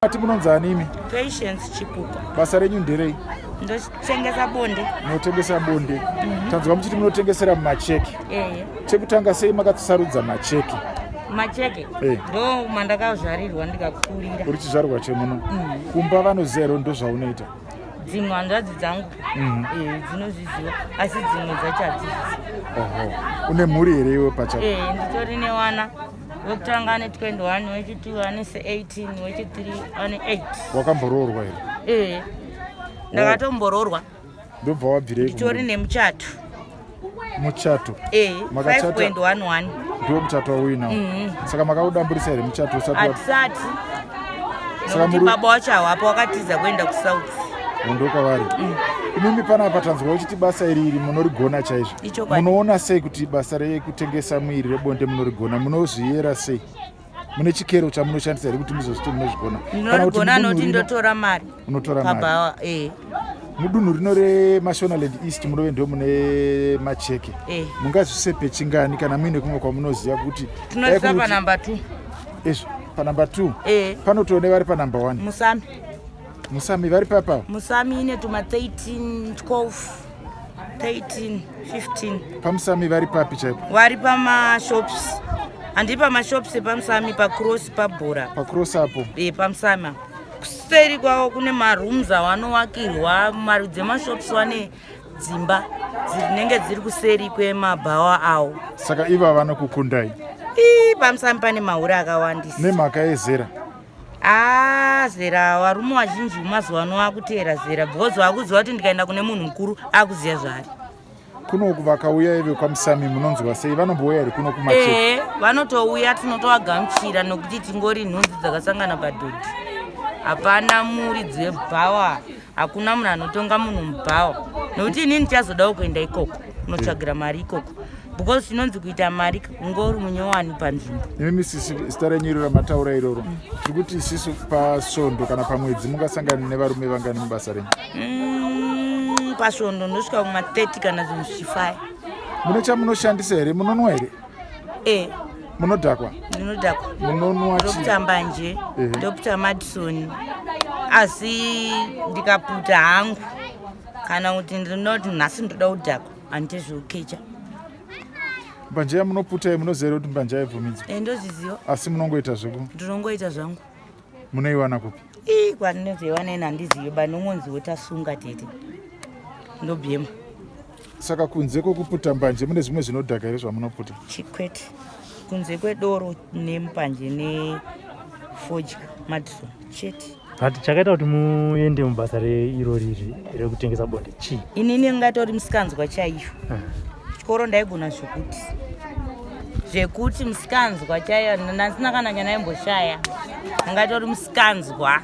Ati munonzi ani imi? Patience Chipupa. Basa renyu nderei? Ndotengesa bonde. Munotengesa bonde. Tanzwa muchiti munotengesera mumacheke. Ehe. Chekutanga sei makatsarudza macheke? Macheke. Eh. Ndo mandakazvarirwa ndikakurira. Uri chizvarwa chemuno. Kumba vanoziva here ndozvaunoita? Dzimwe hanzvadzi dzangu. Eh, dzinozviziva asi dzimwe dzacho hadzizvizivi. Oho. Une mhuri here iwe pachako? Eh, nditori newana. Wekutanga ane 21, wechi2 ane 18, wechi3 ane 8. Wakamboroorwa here? Eh. Ndakatomboroorwa. Ndobva wabvirei? Nditori nemuchato. Muchato? Eh, Makachata? 5.11. Ndiwo muchato wauinawo? Saka makaudamburisa here muchato usati Hatisati. Saka Nokuti baba wacho hawapo wakatiza kuenda kuSouth. Hondo kwavari. Imimi panapa tanzwa uchiti basa iri iri munorigona chaizvo. Ichokwadi. Munoona sei kuti basa rekutengesa muiri rebonde munorigona? Munozviyera sei? Mune chikero chamunoshandisa here kuti muzozviti munozvigona? Kana kuti Ndinogona mudunhu noti rino- ndotora mari. Unotora mari. Pabhawa, eh. Mudunhu rino reMashonaland East munove ndo mune macheke. Eh. Mungazvisepe chingani kana muine kumwe kwamunoziva kuti Tinoisa dai pa kuti- number 2. Izvo, pa number 2. Eh. Panotoone vari pa number 1. Musami. Musami vari papa. Musami ine tuma 13, 12, 13, 15. Pamusami vari papi chaipo? Vari pamashops. Handi pamashops epamusami pacross pabhora. Pacross apo. Eh, pamusami apo. Kuseri kwavo kune marooms avanowakirwa, marudzi emashops vane dzimba dzinenge dziri kuseri kwemabhawa awo. Saka iva vanokukundai. Ii, pamusami pane mahure akawandisa. Nemhaka yezera. Ah, zera varume vazhinji mazuva ano akuteera zera because vakuziva kuti ndikaenda kune munhu mukuru akuziva zvaari. Kuno vakauya ive kwaMusami munonzwa sei? Vanombouya here kuno kumacheke? Ehe, vanotouya tinotovagamuchira nokuti tingori nhunzi dzakasangana padhodhi. Hapana muridzi webhawa, hakuna munhu anotonga munhu mubhawa. Nokuti inini ndichazodawo kuenda ikoko, kunotsvagira mari ikoko. Because chinonzi kuita mari kungori munyowani panzvimbo. Imi sisi zita renyu iro ramataura iroro. Tiri kuti isisu pasvondo kana pamwedzi mungasangana nevarume vangani mubasa renyu? Pasvondo ndosvika kuma 30 kana zvinhu zvichifaya. Mune chamunoshandisa here? Munonwa here? Eh. Munodhakwa? Ndinodhakwa. Munonwa chii? Ndoputa mbanje, Ehe. ndoputa Madison. Asi ndikaputa hangu kana kuti ndinoti nhasi ndoda kudhakwa, handite zvekukecha. Mbanje yamunoputa iyi munoziva here kuti mbanje haibvumidzwi? Eh, ndozviziva. Asi munongoita zveku? Ndinongoita zvangu. Munoiwana kupi? Ii, kwandinozoiwana ini handizivi, but ndinongonziwo tasunga tete. Ndobhema. Saka kunze kwekuputa mbanje mune zvimwe zvinodhaka here zvamunoputa? Chikwete. Kunze kwedoro nemupanje nefodya Madison chete. But chakaita kuti muende mubasa reirori iri rekutengesa bonde chii? Inini ngatori musikanzwa chaiyo. Chikoro ndaigona zvekuti. Zvekuti musikanzwa chaiyo ndasina kana chandaimboshaya. Ngatori musikanzwa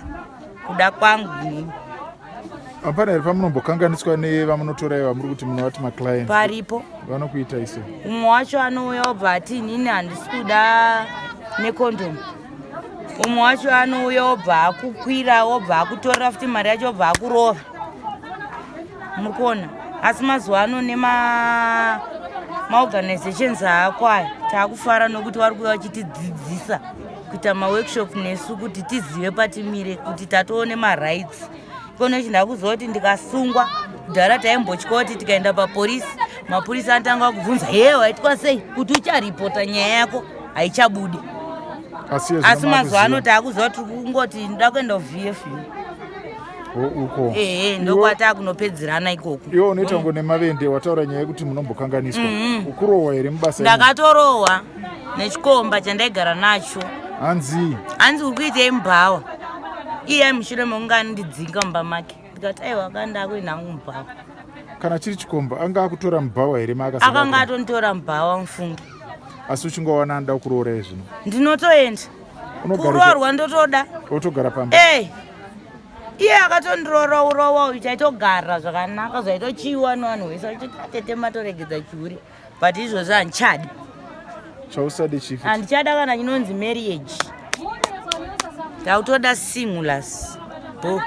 kuda kwangu inini. Hapana here pamunombokanganiswa nevamunotora iva muri kuti munovati maclients? Paripo. Vanokuita iso. Umwe wacho anouya obva ati inini handisi kuda nekondomu. Umwe wacho anouya obva akukwira obva akutorera futi mari yacho obva akurova. Muri kuona? Asi mazuva ano nema maorganizations aako aya taakufara nokuti vari kuuya vachitidzidzisa kuita maworkshop nesu kuti tizive patimire kuti tatoone marights. Kono ichi ndakuziva kuti ndikasungwa kudhara taimbotya kuti tikaenda papolisi mapurisa anotanga kubvunza he waitwa sei kuti ucharipota nyaya yako haichabudi. Asi Asi mazuva ano taakuziva kuti kungoti ndoda kuenda kuVFU. Uko. Ehe, ndokwataakunopedzerana ikoko. Iwe unoita kunge nemavende wataura nyaya yekuti munombokanganiswa. Ukurohwa here mubasa imo? Ndakatorohwa nechikomba chandaigara nacho. Hanzi? Hanzi uri kuitei mubhawa? Iye mushure mekunge anondidzinga mumba make. Ndikati aiwa akanga akuenda hangu mubhawa. Kana chiri chikomba anga akutora mubhawa here maakasanga? Akanga atonditora mubhawa mufunge. Asi uchingowana anoda kuroora izvino? Ndinotoenda. Kuroorwa ndotoda. Otogara pamba? Eh. Iye akatondiroora uyu taitogara zvakanaka zvaitochiwa nevanhu vese vachiti atete matoregedza chihure. But izvozvo handichadi. Chausade chief? Handichada kana chinonzi marriage. Ndakutoda singulars. Bo.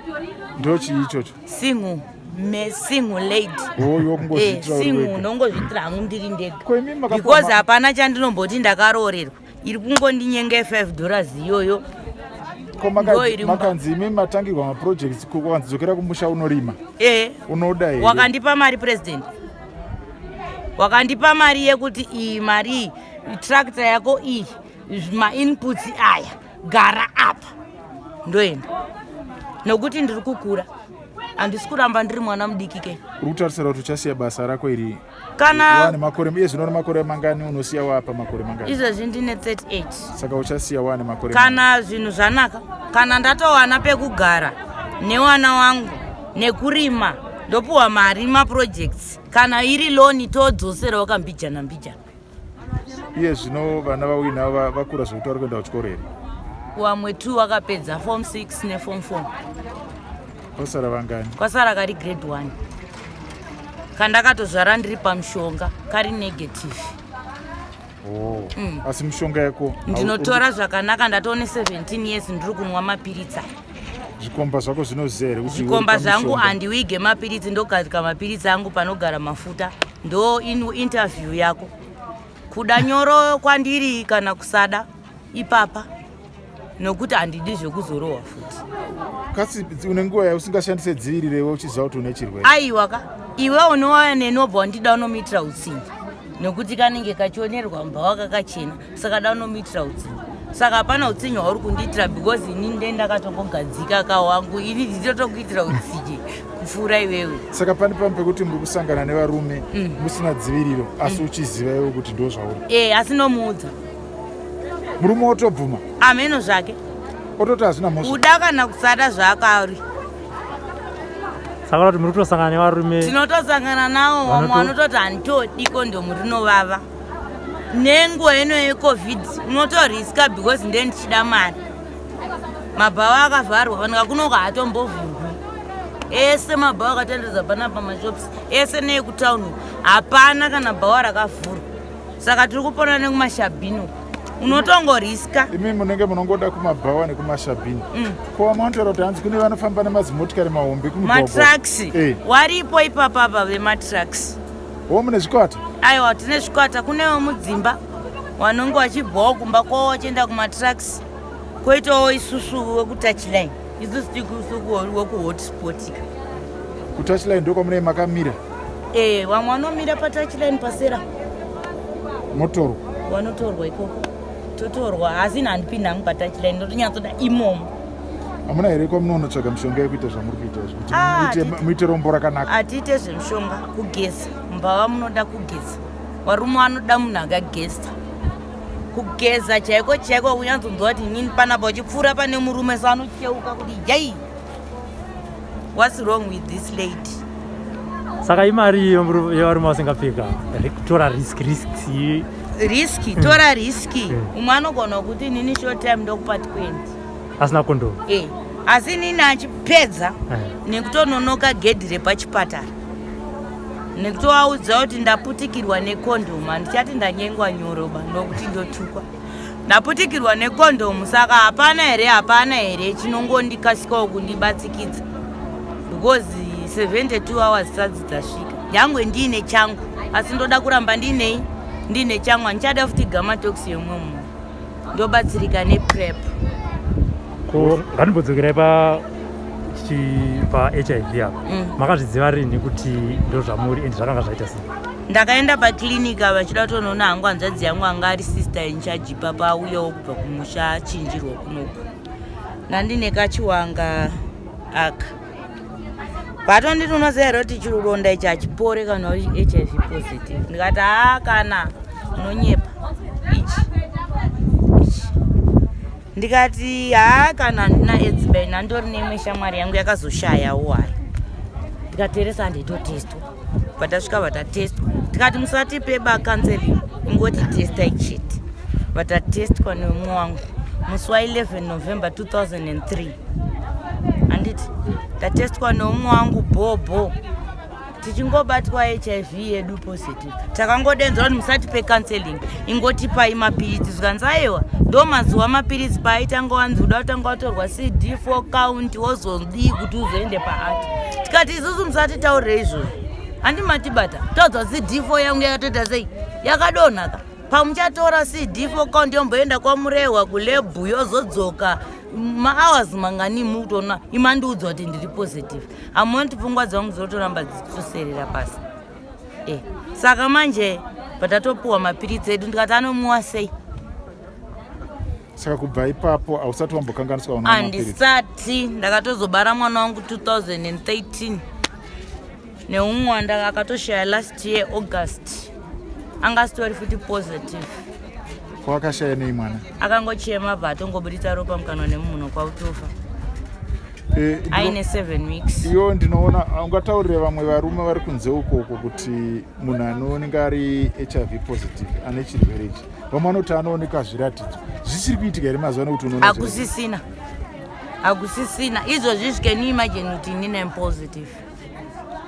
Ndo chii ichocho? Single. Me single lady. Oh, iwe kungozviitira uri Single wega. ndongozviitira hangu ndiri ndega. Ko imi makapiwa Because hapana chandinomboti ndakaroorerwa. Iri kungondinyenga $5 iyoyo. Ko Ndo iri mumba. makanzi imi matangirwa maprojects wakanzi dzokera kumusha unorima. E Unoda here? Wakandipa mari, president wakandipa mari yekuti iyi mari iyi, tractor yako iyi, mainputs aya, gara apa, ndoenda nokuti ndiri kukura, handisi kuramba ndiri mwana mudiki ke. Uri kutarisira kuti uchasiya basa rako iri Kana wane makore, iye zvino une makore mangani? Unosiya wapa makore mangani? Izvezvi ndine 38. Saka uchasiya wane makore mangani? Kana zvinhu zvanaka, kana ndatowana pekugara newana wangu nekurima, ndopuwa mari, maprojects, kana iri loan todzoserawo kambijana mbijana. Iye zvino vana vauinavo vakura zvekuti vari kuenda kuchikoro here? Wamwe two wakapedza form 6 neform 4. Kwasara vangani? Kwasara kari grade 1, kandakatozvara ndiri pamushonga, kari negative. Oh. Asi mishonga yako Ndinotora zvakanaka, ndatone 17 years ndiri kunwa mapiritsi aya. Zvikomba zvako zvinoziva here kuti uri Zvikomba zvangu pamishonga? Handiwige mapiritsi, ndogadzika mapiritsi angu panogara mafuta. Ndo interview yako, kuda nyoro kwandiri kana kusada ipapa, nokuti handidi zvekuzorohwa futi. Kasi une nguva yausingashandise dziviriro iwe uchiziva kuti une chirwere? Aiwa ka, iwe unouya neni wobva wandida unomuitira utsinye, nokuti kanenge kachionerwa mubva wakakachena, saka da unomuitira utsinye, saka hapana utsinye hwauri kundiitira, because ini nde ndakatongogadzika kawangu, ini nditotokuitira utsinye kupfuura iwewe. Saka pane pamwe pekuti muri kusangana nevarume musina dziviriro, asi uchiziva iwe kuti ndo zvauri? E, asi nomuudza. Murume wotobvuma? Ameno zvake. Ototi hazvina mhosva? Kuda kana kusada, zvaakari. Saka kuti muri kutosangana nevarume? Tinotosangana nawo, vamwe vanototi handitodi kondomu, rinovava. Nenguva ino yeCovid unotoriska, because nde ndichida mari, mabhawa akavharwa, fanika kunoka hatombovhurwi, ese mabhawa akatenderedza panapa, mashops ese neekutauni, hapana kana bhawa rakavhurwa, saka tiri kupona nekumashabhini, unotongoriska. Imi munenge munongoda kumabhawa nekumashabhini. Ko vamwe vanotaura kuti hanzi kune vanofamba nemazimotikari mahombe kumugwagwa. Matrucks? Eh. Waripo ipapapa vematrucks. Wo mune zvikwata? Aiwa, tine zvikwata, kunewo mudzimba vanonge vachibvawo kumba kwavo vachienda kumatrucks, kwoitawo isusu wekutouchline, isusu tikusuku wekuhotspot ka. Kutouchline ndokwamunee makamira? E, vamwe vanomira patouchline pasera. Motorwa? Vanotorwa ikoko, totorwa, asi ini handipindi hangu patouchline, ndotonyatsoda imomo. Hamuna here kwamunonotsvaga mishonga yekuita zvamuri kuita izvi kuti Ah, muite rombo rakanaka? Hatiite zvemushonga, kugeza mbava munoda kugeza, varume vanoda munhu akageza, kugeza chaiko chaiko, kunyanzonzwa kuti inini panapa uchipfuura pane murume so anocheuka kuti, "Yai, what's wrong with this lady?" Saka imari iyo yevarume vasingapfeka, tora risk, risk. Risk, tora risk. Umwe anogona kuti inini short time ndokupa 20. Asina kondomu? E, asi inini achipedza nekutononoka gedhi repachipatara, nekutovaudza kuti ndaputikirwa nekondomu, handichati ndanyengwa nyoroba nokuti ndotukwa, ndaputikirwa nekondomu, saka hapana here, hapana here chinongondikasikawo kundibatsikidza, because 72 hours sadzi dzasvika, nyangwe ndiine changu, asi ndoda kuramba ndiinei, ndiine changu, handichada futi gamatox yemumwe munhu, ndobatsirika nePrEP. Ko ngatimbodzokerai pa paHIV apa. Makazviziva rini kuti ndo zvamuri, and zvakanga zvaita sei? Ndakaenda paklinika vachida kutonoona hangu hanzvadzi yangu anga ari sister in charge ipapa, auyawo kubva kumusha achinjirwa kunoku, nandine kachiwanga aka patonditi, "Unoziva here kuti chironda ichi hachipore kana uri HIV positive?" Ndikati, "Haa, kana unonyepa, ichi ichi." Ndikati, "Haa, kana handina AIDS bai." Nandori neimwe shamwari yangu yakazoshayawo hayo. Ndikateresa, handitotestwa. Vatasvika vatatestwa, tikati, "Musatipe bacounseling, ingoti testai chete." Vatatestwa nemumwe wangu musi wa11 November 2003, handiti? Tatestwa neumwe wangu bhobho, tichingobatwa HIV yedu positive, takangodenzera kuti, "Musatipe counseling, ingotipai mapiritsi." Zvikanzi, "Aiwa, ndo mazuva mapiritsi paaitanga wanzi uda kutanga watorwa CD4 count, wozodii kuti uzoende paART." Tikati, "Isusu musatitaurire izvozvo, handi matibata taudzwa CD4 yangu yakatoita sei, yakadonhaka. Pamuchatora CD4 count yomboenda kwamurehwa kulab, yozodzoka." Mahours mangani mukutoona imandiudza kuti ndiri positive? Hamuoni kuti pfungwa dzangu dzinotoramba dzichitoserera pasi. E, saka manje patatopuwa mapiritsi edu, ndikati anomwiwa sei? Saka kubva ipapo hausati wambokanganiswa unwa mapiritsi? Handisati. Ndakatozobara mwana wangu 2013, neumwe wanda akatoshaya last year August, anga asitori futi positive. Kwakashaya nei mwana? Akangochema, bva atongobuditsa ropa mukanwa nemuhuno, kwautofa. Aine 7 weeks. Iyo ndinoona ungataurire vamwe varume vari kunze ukoko kuti munhu anooneka ari HIV positive, ane chirwere ichi, vamwe vanoti anooneka zviratidzo. Zvichiri kuitika here mazuva ano kuti unoona zviratidzo? Hakusisina, hakusisina izvozvi. Can you imagine kuti inini am positive?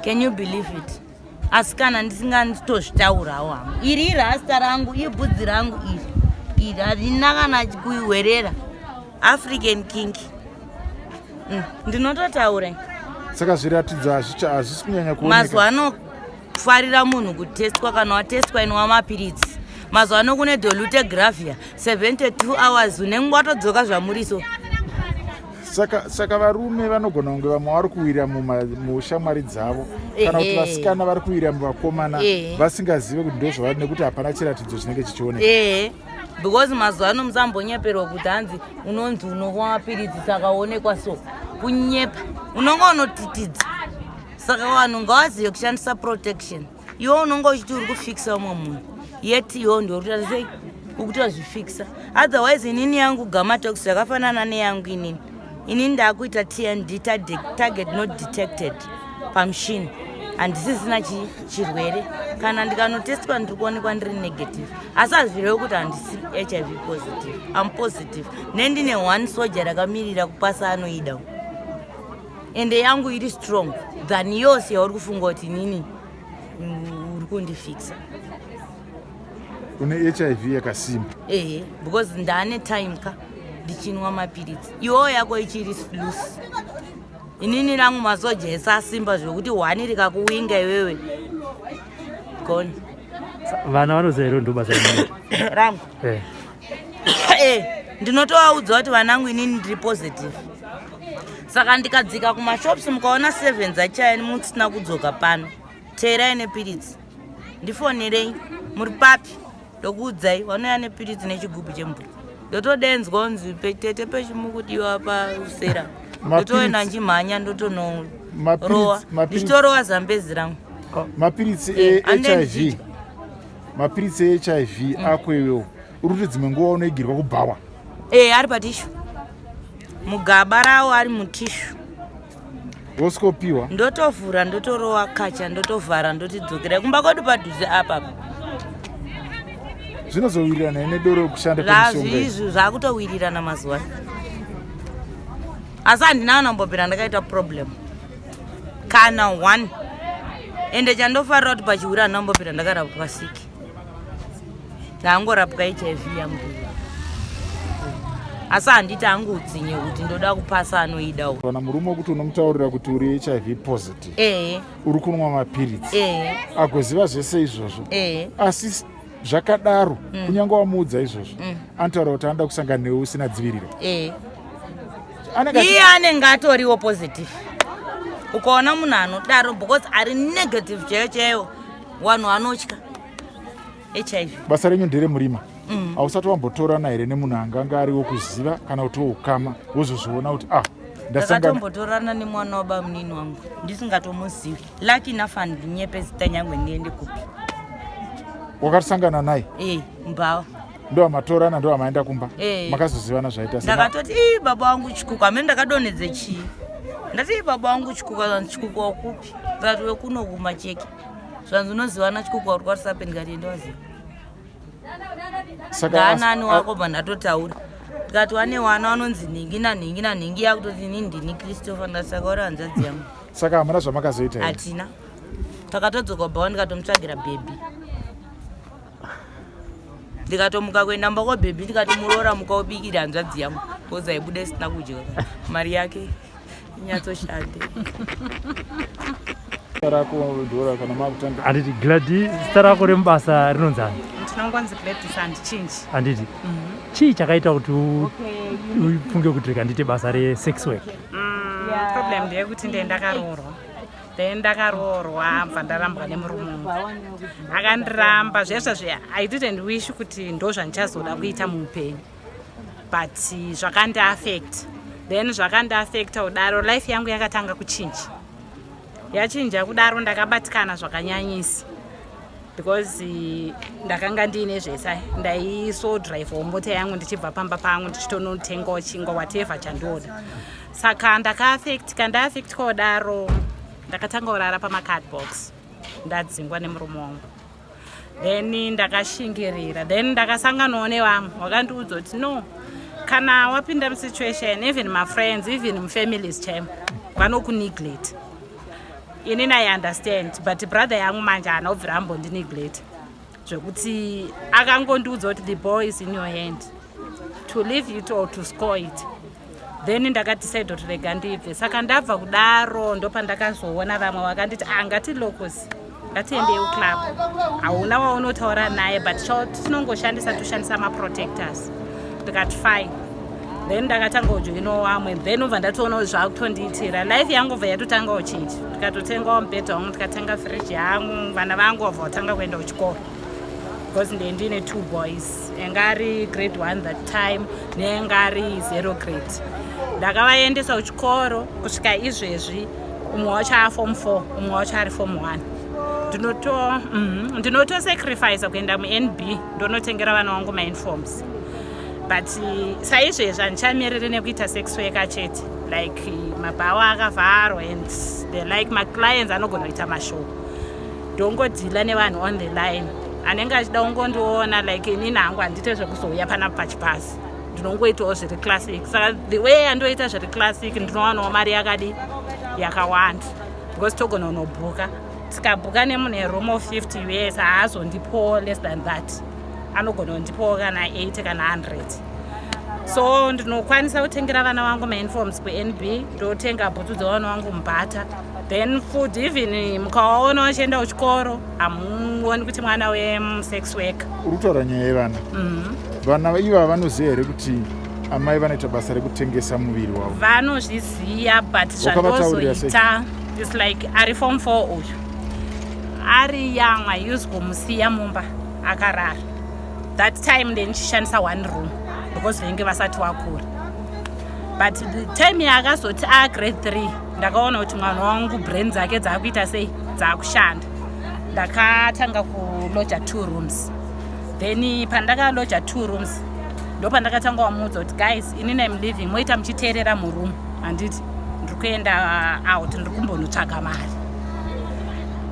Can you believe it? Asi kana ndisinganditozvitaurawo hangu, iri irasta rangu, ibvudzi rangu iri, iri harina kana kuhwerera, African king. Ndinototaura. Saka zviratidzo hazvisi kunyanya kuoneka? Mazuva anofarira munhu kutestwa. Kana watestwa, inwa mapiritsi. Mazuva ano kune dolutegravir, 72 hours unenge watodzoka zvamuriso. Saka varume vanogona kunge vamwe vari kuwira mushamwari dzavo, kana kuti vasikana vari kuwira muvakomana vasingazive kuti ndo zvavari, nekuti hapana chiratidzo chinenge chichioneka. Ehe, because mazuva ano musambonyeperwa kuti hanzi unonzi unomwa mapiritsi saka uonekwa. So kunyepa, unonge unotitidza. Saka vanhu ngavazive kushandisa protection. Iwe unonge uchiti uri kufikisa umwe munhu, yet iwe ndiwe uri sei ukutozvifikisa. Otherwise inini yangu Gamatox yakafanana neyangu inini. Inini ndaakuita TND, target not detected, pamushini. Handisisina chirwere. Kana ndikanotestwa, ndiri kuonekwa ndiri negative, asi hazvirevi kuti handisi HIV positive. Am positive, nendine one soja rakamirira kupasa anoida, ende yangu iri strong than yose yauri kufunga kuti inini uri kundifikisa. Une HIV yakasimba? Ehe, because ndaane time ka ndichinwa mapiritsi. Iwewo yako ichiri loose, inini rangu masoja ese asimba zvekuti hwani rikakuwinga iwewe, gone. Vana vanoziva here ndo basa rinoita? Rangu? Eh, ndinotovaudza kuti vanangu, inini ndiri positive. Saka ndikadzika kumashops, mukaona 7 dzachaya musina kudzoka pano, teerai nepiritsi, ndifonerei, muri papi, ndokuudzai. Vanouya nepiritsi nechigubhu chemvura, ndotodenzwa unzi, "Tete, pechimukudiwa pasera." Ndotoenda nchimhanya, ndotonorowa, ndichitorova zambezi rangu. Mapiritsi And then eHIV, mapiritsi eHIV ako iwewo, uri kuti dzimwe nguva unoigirwa kubhawa? E, ari patissue, mugaba rawo, ari mutissue. Wosikopiwa? Ndotovhura, ndotorowa kacha, ndotovhara, ndotidzokera kumba kwedu padhuze apapa. Zvinozowirirana nedoro kushanda kwemishonga iyi? Zvazvizvi zvakutowirirana mazuva ano, asi handina kana kumbobvira ndakaita problem kana one. Ende chandofarira kuti pachihure handina kumbobvira ndakarapwa siki, ndangorapwa HIV yangu. Asi handiti hangu utsinye kuti ndoda kupasa anoidawo. Kana murume wekuti unomutaurira kuti uri HIV positive, uri kunwa mapiritsi, agoziva zvese izvozvo, asi zvakadaro, kunyange wamuudza izvozvo, anotaura kuti anoda kusangana newe usina dziviriro. Anenge Iye anenge atoriwo positive. Ukaona munhu anodaro, because ari negative chaiyo chaiyo, vanhu vanotya HIV. Basa renyu nderemurima. Hausati wambotorana here nemunhu anganga ariwo kuziva kana kuti woukama, wozozviona kuti, ah, ndasangana? Ndakatombotorana nemwana wabamunini wangu ndisingatomuzivi. Lucky enough handinyepe zita, nyangwe ndiende kupi. Wakasangana naye? E, mbava. Ndo amatorana, ndo amaenda kumba? Eh. Makazozivana zvaita sei? Ndakatoti, ii, baba wangu Chikuku. Hamene ndakadonhedze chii, ndati, ii, baba wangu Chikuku. Zvanzi, "Chikuku wakupi?" Ndikati, "Wekuno kumacheke." Zvanzi, "Unozivana Chikuku wauri kwarisape?" Ndikati, "Ndowaziva." Saka Ndaanani wako? Bva ndatotaura, ndikati, "Wane wana wanonzi nhingi nanhingi nanhingi." Yakutoti, "Ini ndini Christopher." Ndati, "Saka uri hanzvadzi yangu." Saka hamuna zvamakazoita here? Hatina. Takatodzoka bhawa, ndikatomutsvagira bhebhi, ndikatomuka kuenda mba kwabhebhi, ndikatomuroora, mukaubikira hanzvadzi yangu, because aibuda isina kudya, mari yake inyatsoshande. Rako ndora kana makutanga. Handiti Gladi, zita rako remubasa rinonzani? Ndinongonzi Gladys, handichinji. Handiti chii chakaita kuti Okay. ufunge kuti rega ndiite basa resex work? Problem ndeyekuti ndee ndakaroorwa, then ndakaroorwa, bva ndarambwa nemurume wangu. Akandiramba zvezvazve. I didn't wish kuti ndo zvandichazoda kuita muupenyu, but zvakandiaffect. Then zvakandiaffecta kudaro, life yangu yakatanga kuchinja. Yachinja kudaro, ndakabatikana zvakanyanyisa because ndakanga ndiine zvese. Ndaisodhiraivhawo mota yangu ndichibva pamba pangu, ndichitonotengawo chingwa, whatever chandoda. Saka ndakaaffectika. Ndaaffectika kudaro, ndakatanga kurara pamacardbox, ndadzingwa nemurume wangu. Then ndakashingirira. Then ndakasanganawo nevamwe vakandiudza kuti no, kana wapinda musituation, even mafriends, even mufamilies chaimo, vanokuneglect. Inini I understand, but brother yangu manje haana kubvira ambondineglect, zvekuti akangondiudza kuti the ball is in your hand to leave it or to score it. Then ndakadecide kuti rega ndibve. Saka ndabva kudaro, ndopandakazoona vamwe vakanditi, ah, ngatilocus, ngatiendei kuclub, hauna waunotaura naye, but tinongoshandisa, toshandisa maprotectors. Ndikati fine. Then ndakatanga kujoinawo vamwe. Then ubva ndatoona zvakutondiitira, life yangu bva yatotanga kuchinja. Ndikatotengawo mubhedha wangu, ndikatenga firiji yangu. Vana vangu vabva vatanga kuenda kuchikoro because ndee ndine two boys, enga ari grade 1 that time neenga ari 0 grade. Ndakavaendesa kuchikoro kusvika izvezvi. Umwe wacho aform 4, umwe wacho ari form 1. Ndinotosacrifica kuenda muNB, ndonotengera vana vangu mauniforms. But saizvezvi handichamiriri nekuita sex worker chete. Like mabhawa akavharwa and the like, maclients anogona kuita mashoko. Ndongodeala nevanhu on the line anenge achida kungondiona. Like inini hangu handite zvekuzouya panapa pachipasi, ndinongoitawo zviri classic. Saka the way yandoita zviri classic, ndinowanawo mari yakadi yakawanda because togona kunobhuka. Tikabhuka nemunhu eroom of 50 US, haazondipowo less than that. Anogona kundipowo kana 80 kana 100. So ndinokwanisa kutengera vana vangu mauniforms kuNB, ndotenga bhutsu dzevana vangu mubhata, then food. Even mukawaona vachienda kuchikoro, hamuoni kuti mwana wemusex worker. Uri kutaura nyaya yevana. Vana ivava vanoziva here kuti amai vanoita basa rekutengesa muviri wavo? Vanozviziva, but Wakavataurira sei? zvandozoita is like ari form 4 uyu ari young, haiusi kumusiya mumba akarara. That time ndendichishandisa one room because venge vasati vakura. But the time yaakazoti agrade 3, ndakaona kuti mwana wangu brain dzake dzaakuita sei, dzaakushanda. Ndakatanga kuloja two rooms. Then pandakaloja two rooms, ndopandakatanga wamuudza kuti guys, inini im living, moita muchiteerera muroom, handiti ndiri kuenda out, ndiri kumbonotsvaga mari.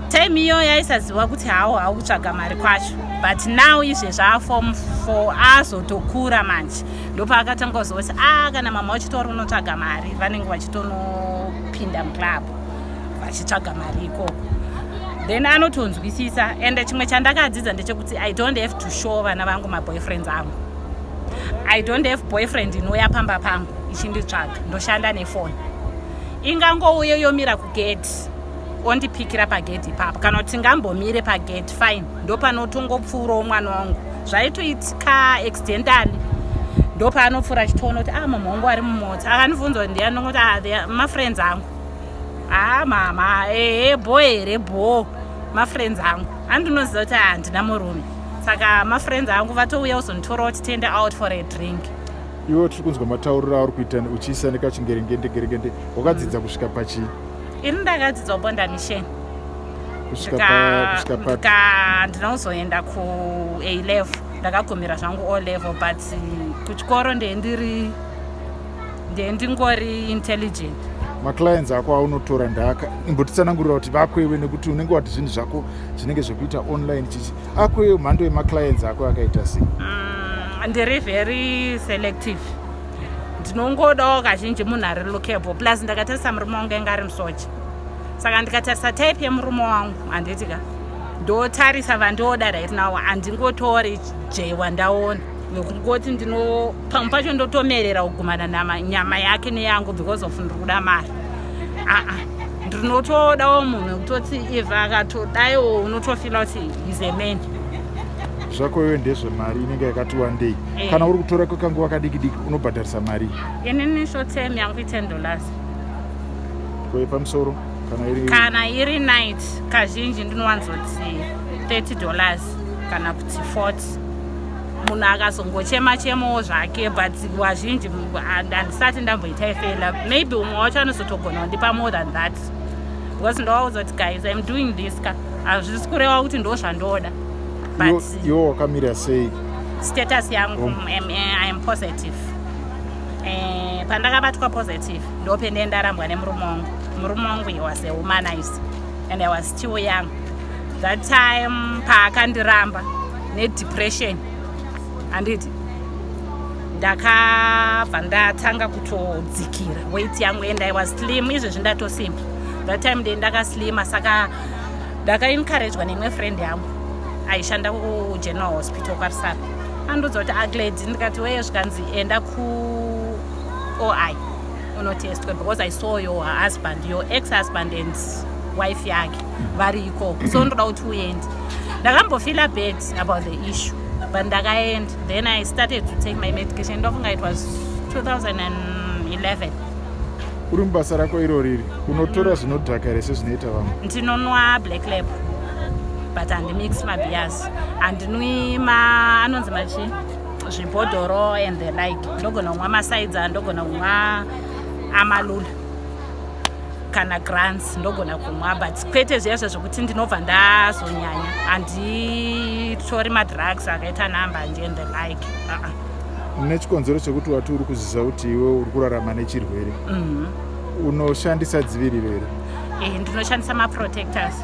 Time iyo yaisaziva kuti hawo haukutsvaga mari kwacho, but now izvezvi aform 4, azotokura manje, ndopaakatanga kuziva kuti a kana mama vachitori unotsvaga mari, vanenge vachitonopinda muclub vachitsvaga mari ikoko. Then anotonzwisisa. Ende chimwe chandakadzidza ndechekuti I don't have to show vana vangu maboyfriends angu. I don't have boyfriend inouya pamba pangu ichinditsvaga. Ndoshanda nefoni. Ingangouye yomira kugeti, ondipikira pagedhi ipapo, kana kuti tingambomire pagedhi, fine. Ndopanotongopfuurawo mwana wangu. Zvaitoitika accidentally, ndopaanopfuura achitoona kuti ah, mama wangu ari mumota. Akandibvunza kuti ndiani, ndongoti ah, mafriends angu. Ah mama, ehe, bo here, bo mafriends angu. Andinoziva kuti handina murume, saka mafriends angu vatouya kuzonditora kuti tiende out for a drink. Iwe tiri kunzwa matauriro auri kuita uchiisa nekachingerengende gerengende. Wakadzidza kusvika pachii? Ini ndakadzidza kuBonda Mission. Kusvika papi? Ndina kuzoenda ku A level, ndakagumira zvangu O level, but kuchikoro ndendiri ndendingori intelligent. Maclients ako aunotora ndaka, imbotitsanangurira kuti vakwewe, nekuti unenge wati zvinhu zvako zvinenge zvekuita online chichi akwewe, mhando yemaclients ako akaita sei? Ndiri very selective. Ndinongodawo kazhinji munhu ari lookable. Plus ndakatarisa murume wangu anga ari musoja, saka ndikatarisa type yemurume wangu, handiti ka, ndotarisa vandioda right now. Handingotori je wandaona nekungoti ndino pamwe pacho ndotomerera kugumana nyama yake neyangu because of ndiri kuda mari. Aa, ndinotodawo munhu wekutoti if akatodaiwo, unotofeela kuti is a man. Zvako iwe ndezvemari inenge yakati wandei. Kana uri kutora kwekanguva kadiki diki, unobhadharisa mari? Inini short term yangu i$10. Pamusoro kana iri? Kana iri night, kazhinji ndinowanzoti $30 kana kuti 40, munhu akazongochema chemawo zvake. But vazhinji handisati ndamboita ifela. Maybe umwe wacho anozotogona kundipa more than that, because ndovaudza kuti, "Guys, I'm doing this ka, hazvisi kureva kuti ndo zvandoda." But Iwo wakamira sei? Status yangu, I am positive. Pandakabatwa positive, ndopende ndarambwa nemurume wangu. Murume wangu, he was a womanizer and I was still young that time. Paakandiramba nedepression, handiti, ndakabva ndatanga kutodzikira weight yangu, and I was slim. Izvezvi ndatosimba, that time nde ndakaslima. Saka ndakaencouragwa neimwe friend yangu aishanda kuGeneral Hospital kwaRusape. Andiudza kuti, "Aglad," ndikati, "Weye." Zvikanzi, "Enda kuOI unotestwe, because I saw your husband, your ex husband and wife yake vari ikoko, so ndoda kuti uende." Ndakambofeela bad about the issue, but ndakaenda. Then I started to take my medication. Ndofunga it was 2011. Uri mubasa rako iroriri, unotora zvinodhaka here sezvinoita vamwe? Ndinonwa Black Label, but handimix mabeers. Handinwi ma anonzi machi zvibhodhoro and the like. Ndogona kumwa macider, ndogona kumwa Amarula kana Grants, ndogona kumwa, but kwete zviya zvokuti ndinobva ndazonyanya. Handitori madrugs akaita nambanje and the like, uh-uh. Nechikonzero chekuti wati uri kuziva kuti iwe uri kurarama nechirwere, unoshandisa dziviriro here? Ndinoshandisa maprotectors.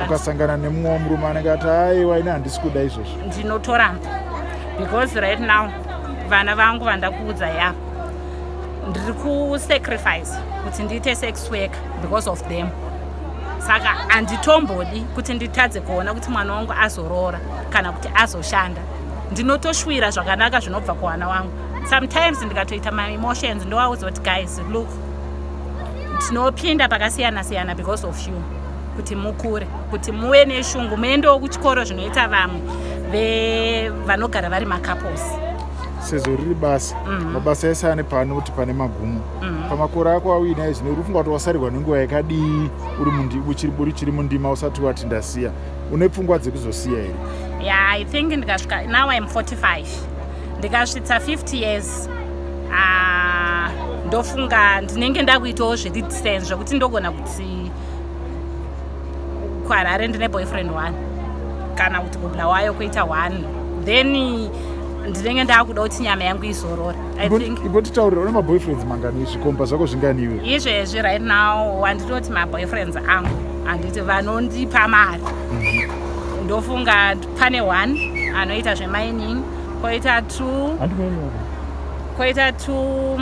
Ukasangana nemumwe wemurume anenge ati, "Aiwa, ine handisi kuda izvozvo"? Ndinotoramba, because right now vana vangu vandakuudza ya, ndiri kusacrifice kuti ndiite sex work because of them. Saka handitombodi kuti nditadze kuona kuti mwana wangu azoroora kana kuti azoshanda. Ndinotoshwira zvakanaka zvinobva kuvana wangu. Sometimes ndikatoita maemotions, ndovaudza kuti, "Guys, look, tinopinda pakasiyana siyana because of you, kuti mukure, kuti muve neshungu, muendewo kuchikoro zvinoita vamwe vanogara vari macouples." Sezvo riri basa, mabasa ese ane paanoti pane magumo. Pamakore ako auinaye zvino, uri kufunga kuti wasarirwa nenguva yakadii uri uchiri mundima usati wati ndasiya? Une pfungwa dzekuzosiya here? Yeah, I think ndikasvika, now I'm 45, ndikasvitsa 50 years, ndofunga ndinenge ndakuitawo zviri decent, zvekuti ndogona kuti kuHarare ndine boyfriend one, kana kuti kuBulawayo kuita one. Then ndinenge ndakuda kuti nyama yangu izorora, I think. Imbotitaurira, une maboyfriends mangani? Zvikomba zvako zvinganiwe? Izvezvi right now, wandinoti maboyfriends angu, handiti vanondipa mari, ndofunga pane one anoita zvemining, koita two, koita two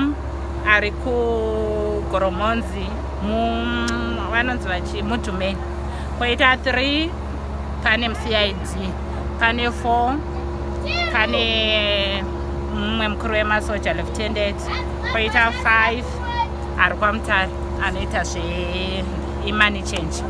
ari kuGoromonzi, vanonzi vachi mudhumeni, koita three pane muCID, pane four pane mumwe mukuru wemasoja, lieutenant, koita five ari kwaMutare anoita zvemoney change.